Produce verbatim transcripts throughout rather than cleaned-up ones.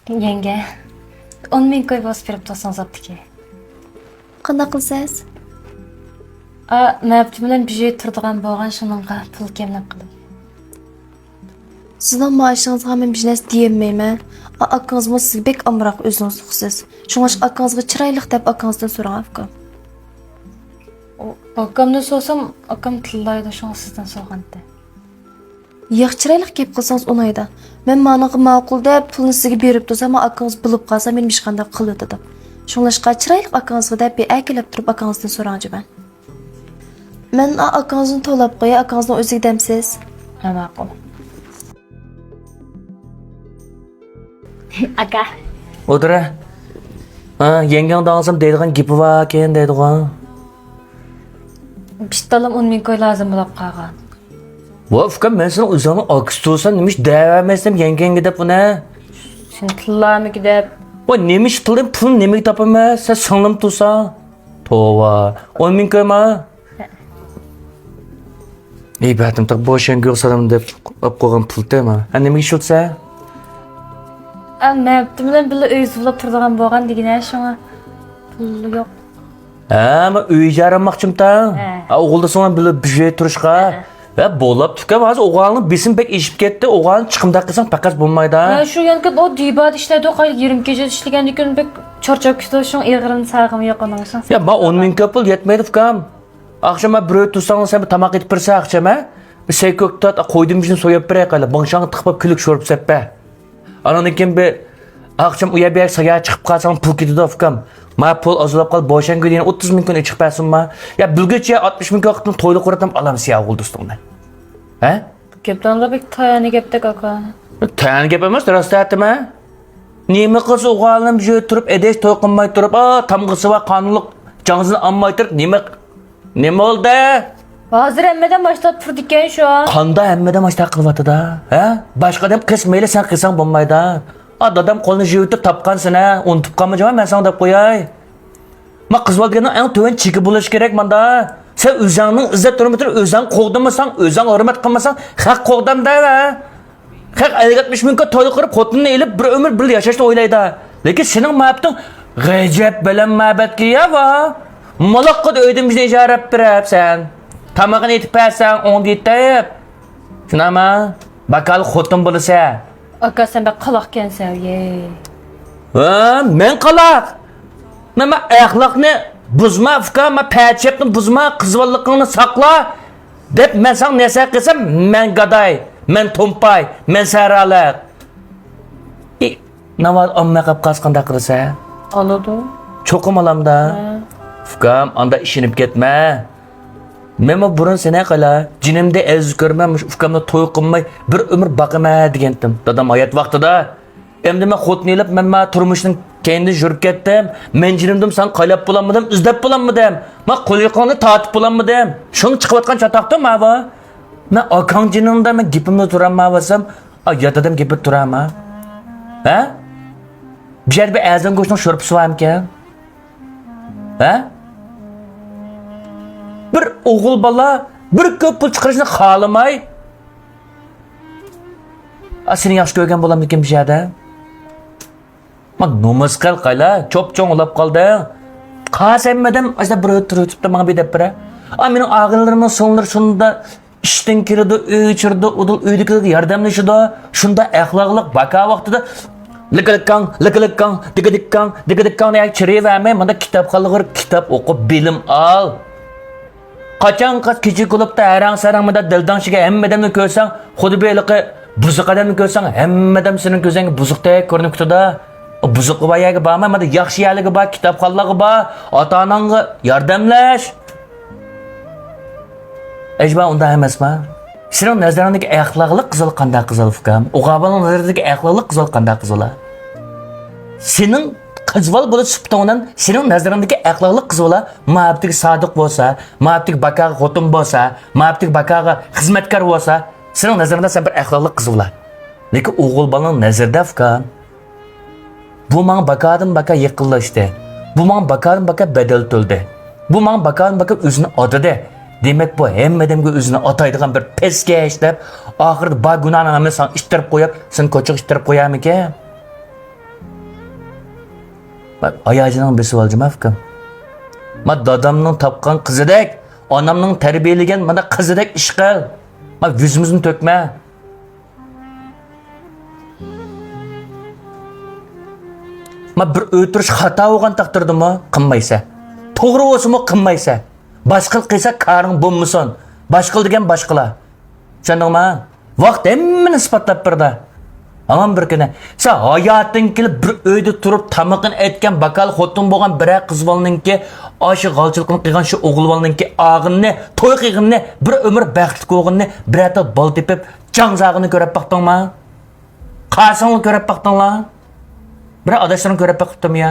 يەڭگە، ئون مىڭ كوي بوسا بېرىپ تۇرسىڭىز ئاپتىكى. قانداق قىلىسىز؟ ئا، مەپتۇ بىلەن بىژى تۇرىدىغان بولغان، شۇنىڭغا پۇل كەملىك قىلدى. سىزنىڭ مائاشىڭىزغا مەن بىر نەرسە دېيەلمەيمەن. ئا، ئاكىڭىزمۇ سىزگە بەك ئامراق، ئۆزىڭىز ئۇقىسىز. شۇڭلاشقا ئاكىڭىزغا چىرايلىق دەپ ئاكىڭىزدىن سوراڭ، ئۇكام. ئۇ، ئاكامدىن سورىسام، ئاكام تىللايدۇ، شۇڭا سىزدىن سورىغانتى. ياق، چىرايلىق گەپ قىلسىڭىز ئۇنايدۇ. مەن مانىڭغا ماقۇل دەپ پۇلنى سىزگە بېرىپ تۇرسام، ئاكىڭىز بىلىپ قالسا مېنى ھېچقانداق قىلىۋېتىدۇ. شۇڭلاشقا چىرايلىق ئاكىڭىزغا دەپ بىر ئەكېلىپ تۇرۇپ ئاكىڭىزدىن سوراڭچۇ مەن. مەن ئا-، ئاكىڭىزنى توۋلاپ قوياي، ئاكىڭىزنىڭ ئۆزىگە دەمسىز. ھە، ماقۇل. ئاكا. ئولتۇرە. ھە، يەڭگەڭ دەڭسەم دەيدىغان گېپى باركەن دەيدىغان. بىشتالام ئون مىڭ كوي لازىم بولاپ قالغان. ۋا ئۇكام، مەن سېنىڭ ئۆزۈڭنىڭ ئاكىسى تۇرسام، نېمىش دەۋەرمەيسەن يەڭگەڭگە دەپ ئۇنى؟ سېنى تىللارمىكى دەپ. ۋا نېمىش تىلدىن پۇلنى نېمىگە تاپىمەن؟ سەن سىڭلىم تۇرساڭ. توۋا، ئون مىڭ كويما؟ ئەي بەتىم تاق بوشەڭگۈ سالام دەپ ئاپ قويغان پۇل تېما. ھە، نېمىگە ئىشلىتىسەن؟ ئە، مەپتۇ بىلەن بىللە ئۆي سۇۋلاپ تۇرىدىغان بولغان دېگىنە، شۇڭا پۇل يوق. ھە، مەن ئۆي ئىجارە ئالماقچىمتەڭ. ھە. ھە، ئوغۇلدا ساڭا بىللە بىر يەردە تۇرۇشقا. ھە. ھە، بولۇپتۇكەن، ھازىر ئوغلاننىڭ بېسىمى بەك ئېشىپ كەتتى، ئوغلان چىقىمداق قىلساڭ پەقەت بولمايدۇ. ھە، شۇ يانكى ئۇ دىبادا ئىشلەيدۇ، قايلى يېرىم كېچە ئىشلىگەندىن كېيىن بەك چارچاپ كېتىدۇ، شۇڭا ئېغىرىنى ساغىمى يوق ئۇنىڭ شۇڭا. يا، ما ئون مىڭ كوي پۇل يەتمەيدۇ، ئۇكام. ئاخشام ما بىر ئۆي تۇرساڭ سەن بىر تاماق ئېتىپ بېرىسەن ئاخشام، ھە؟ بىر سەي كۆكتات، قويدىن بىشنى سويۇپ بېرەي قايلا، بىڭشاڭ تىقىپ كۈلۈك شورپا سەپ بەر. ئانىڭدىن كېيىن بىر ئاخشام ئۇ يەر بۇ يەرگە ساياھەتكە چىقىپ قالساڭ پۇل كېتىدۇ، ئۇكام. ما پۇل ئازلاپ قال، بوشەڭگۈ دېگەن ئوتتۇز مىڭ كوينى ئېچىپ بەرسۇنما. يا، بىلگۈچە ئاتمىش مىڭ كوي قىلىپ تويلۇق قۇراتتىم، ئالامسە يا ئوغۇل دوستۇڭنى. ھە؟ گەپلەرلا بەك تايانە گەپتەك ئاكا. تايانە گەپ ئەمەس، راست ئېيتىمەن. نېمە قىلسا ئوغلانىم شۇ تۇرۇپ ئەدەش توي قىلماي تۇرۇپ، ئا، تامغىسى بار قانۇنلۇق جاڭزىنى ئالماي تۇرۇپ نېمە، نېمە بولدى؟ ھازىر ھەممىدىن باشلاپ تۇرىدىكەن شۇ. قاندا ھەممىدىن باشلاپ قىلىۋاتىدۇ، ھە؟ باشقا ئادەم قىلسا مەيلى، سەن قىلساڭ بولمايدۇ. ئا، دادام قولىنى يۇيۇۋېتىپ تاپقانسەن ھە، ئۇنتۇپ قالمىجىما مەن ساڭا دەپ قوياي. ما قىز بالا دېگەننىڭ ئەڭ تۆۋەن چېكى بولۇشى كېرەك ماندا. سەن ئۆزۈڭنىڭ ئىززەت ھۆرمىتىنى ئۆزۈڭ قوغدىمىساڭ، ئۆزۈڭ ھۆرمەت قىلمىساڭ، خەق قوغدامدا ۋە خەق ئەللىك ئاتمىش مىڭ كوي تويلۇق قىلىپ، خوتۇنىنى ئېلىپ، بىر ئۆمۈر بىللە ياشاشنى ئويلايدۇ. لېكىن سېنىڭ مەپتىڭ غەجەپ بەلەن مەبەتكە يا ۋا. مالاققا ئۆيدىن بىزنى ئىجارە بېرىپسەن. تامىقىنى ئېتىپ بەرسەڭ ئوڭدا يېتىپ. شۇنداقمۇ؟ باكالىق خوتۇن بولىسەن. ئاكا، سەن بەك قالاقكەنسەن، يەي. ھە، مەن قالاق؟ مەن، مەن ئەخلاقنى بۇزما، ئۇكا، مەن پەرچەپنى بۇزما، قىزۋاللىقىڭنى ساقلا دەپ مەن ساڭا نەسىھەت قىلسام، مەن گاداي، مەن تومپاي، مەن سەھرالىق. ئى، ناۋادا ئالماي قاپ قالسا قانداق قىلىسەن؟ ئالىدۇ. چوقۇم ئالامدا. ھە. ئۇكام، ئاندا ئىشىنىپ كەتمە. مەنمۇ بۇرۇن سېنى قالا، جېنىمدا ئەزىز كۆرمەن، مۇشۇ ئۇكامنى توي قىلماي بىر ئۆمۈر باقىمەن دېگەنتىم، دادام ھايات ۋاقتىدا. ئەمدى مەن خوتۇن ئېلىپ، مەن ما تۇرمۇشنىڭ كەينىدىن يۈرۈپ كەتتىم. مەن جېنىمدىن ساڭا قايلاپ بولالمىدىم، ئىزدەپ بولالمىدىم. ما قول يۇقىڭنى تارتىپ بولالمىدىم. شۇڭا چىقىۋاتقان چاتاقتۇ ماۋۇ. مەن ئاكاڭ جېنىڭدا مەن گېپىمنى تۇرالمايۋالسام، ئا، يات ئادەم گېپىدە تۇرامۇ؟ ھە؟ بۇ يەردە بىر ئەزان گۆشنىڭ شورپىسى بارمىكەن؟ ھە؟ بىر ئوغۇل بالا بىر كوي پۇل چىقىرىشنى خالىماي، ئا، سېنى ياخشى كۆرگەن بولامدىكىن بۇ يەردە؟ ما نومۇس قىل قايلا، چوپچوڭ ئۇلاپ قالدىڭ. قاس ھەممىدەم ئاشۇنداق بىر تۇرۇۋېتىپتۇ، ماڭا بىر دەپ بېرە. ئا، مېنىڭ ئاغىنىلىرىمنىڭ سىڭلىلىرى شۇنداق ئىشتىن كېلىدۇ، ئۆي ئۆچۈرىدۇ، ئۇدۇل ئۆيدىكىلەرگە ياردەملىشىدۇ. شۇنداق ئەخلاقلىق باكا ۋاقتىدا لىكىلىكاڭ، لىكىلىكاڭ، دىكىدىكاڭ، دىكىدىكاڭ دېگەن چىرىۋەرمەي، مۇنداق كىتابخانلارغا كىتاب ئوقۇپ بىلىم ئال. قاچانقى كېچە كۇلۇبتا ھەرەڭ-سەرەڭ مۇنداق دىلداڭشىگە ھەممە ئادەمنى كۆرسەڭ، خۇددى بىر ھېلىقى بۇزۇق ئادەمنى كۆرسەڭ، ھەممە ئادەم سېنىڭ كۆزۈڭگە بۇزۇقتەك كۆرۈنۈپ كېتىدۇ. بۇزۇققا بار يەرگە بارما، مانا ياخشى يەرلەرگە بار، كىتابخانىلارغا بار، ئاتا-ئاناڭغا ياردەملەش. ئەجەبا ئۇنداق ئەمەسما؟ سېنىڭ نەزىرىڭدىكى ئەخلاقلىق قىز بالا قانداق قىز بالا، ئۇكام؟ ئوغۇل بالىنىڭ نەزىرىدىكى ئەخلاقلىق قىز بالا قانداق قىز بالا؟ سېنىڭ قىز بالا بولۇش سۈپىتىڭ بىلەن سېنىڭ نەزىرىڭدىكى ئەخلاقلىق قىز بالا مۇھەببىتىگە سادىق بولسا، مۇھەببىتىگە باكاغا خوتۇن بولسا، مۇھەببىتىگە باكاغا خىزمەتكار بولسا، سېنىڭ نەزىرىڭدە سەن بىر ئەخلاقلىق قىز بالا. لېكىن ئوغۇل بالىنىڭ نەزىرىدە، ئۇكام، بۇ ماڭا باكادىن باكا يېقىنلاشتى. بۇ ماڭا باكادىن باكا بەدەل تۆلىدى. بۇ ماڭا باكادىن باكا ئۆزىنى ئاتىدى. دېمەك، بۇ ھەممە ئادەمگە ئۆزىنى ئاتايدىغان بىر پەسكەش دەپ، ئاخىرىدا بار گۇناھنىڭ ھەممىسىنى ساڭا ئىتتىرىپ قويۇپ، سېنى كوچىغا ئىتتىرىپ قويارمىكىن؟ ھاياجىنىڭ بېسىۋالجىما ئۇكام. ما دادامنىڭ تاپقان قىزىدەك، ئانامنىڭ تەربىيەلىگەن مانا قىزىدەك ئىش قىل. ما يۈزىمىزنى تۆكمە. ما بىر ئۆي تۇرۇش خاتا بولغان تەقدىردىمۇ قىلمايسەن. توغرا بولسىمۇ قىلمايسەن. باشقىلار قىلسا كارىڭ بولمىسۇن. باشقىلار دېگەن باشقىلار. چۈشەندىڭما؟ ۋاقىت ھەممىنى ئىسپاتلاپ بېرىدۇ. ھامان بىر كۈنى سەن ھاياتىڭ كېلىپ بىر ئۆيدە تۇرۇپ تامىقىنى ئەتكەن باكال خوتۇن بولغان بىرەر قىز بالىنىڭكى ئاشۇ غالچىلىقىنى قىلغان شۇ ئوغۇل بالىنىڭكى ئاغىنىنى، توي قىلغىنىنى، بىر ئۆمۈر بەختلىك بولغىنىنى، بىرەر تال بالا تېپىپ جاڭزاغىنى كۆرۈپ باقتىڭما؟ قاسىڭنى كۆرۈپ باقتىڭلار؟ بىر ئاداشلىرىڭنى كۆرۈپ باقىپتىمۇ يا؟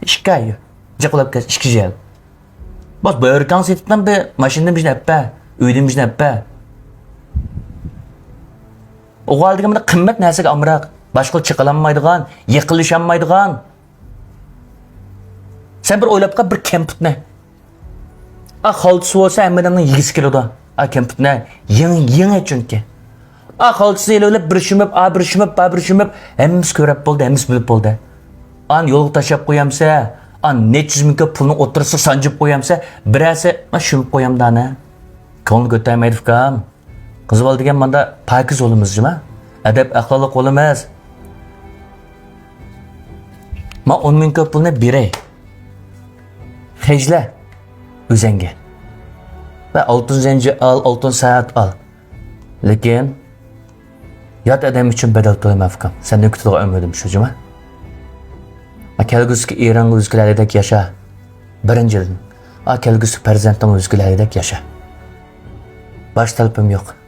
ئىككى ئاي. جىق بولۇپ كەتسە ئىككى يىل. بس بۆركاڭ سېتىپتىن بىر ماشىنىدىن بىرنى ئەپپە، ئۆيدىن بىرنى ئەپپە. ئوغۇل دېگەن مانا قىممەت نەرسىگە ئامراق. باشقىلار چېقىلالمايدىغان، يېقىنلىشالمايدىغان. سەن بىر ئويلاپ باق بىر كەمپۈتنى. ئا، خالتىسى بولسا ھەممىنىڭ يېگۈسى كېلىدۇ. ئا، كەمپۈتنى يېڭى، يېڭى چۈنكى. ئا، خالتىسىنى ئېلىۋېلىپ بىر شۈمۈپ، ئا، بىر شۈمۈپ، با، بىر شۈمۈپ، ھەممىسى كۆرۈپ بولدى، ھەممىسى بىلىپ بولدى. ئان يولغا تاشلاپ قويامسە، ئان نەچچە يۈز مىڭ كۆپ پۇلنىڭ ئوتتۇرىسىغا سانجىپ قويامسە، بىرەرسى ما شۈمۈپ قويامدۇ ئانا. كۆڭۈل كۆتەرمەيدۇ ئۇكام. قىز بالا دېگەن ماندا پاكىز بولىمىز جۇما. ئەدەپ ئەخلاقلىق بولىمىز. ما ئون مىڭ كۆپ پۇلنى بېرەي. خەجلە ئۆزەڭگە. ۋە ئالتۇن زەنجىر ئال، ئالتۇن سائەت ئال. لېكىن يات ئادەم ئۈچۈن بەدەل تۆلىمە ئۇكام. سەندىن كۈتىدىغان ئۈمىدىم شۇ جۇما. ما كەلگۈسىدىكى ئېرىڭ ئۆزگىلەرگىدەك ياشا. بىرىنچىدىن. ئا، كەلگۈسىدىكى پەرزەنتىڭ ئۆزگىلەرگىدەك ياشا. باش تەلىپىم يوق.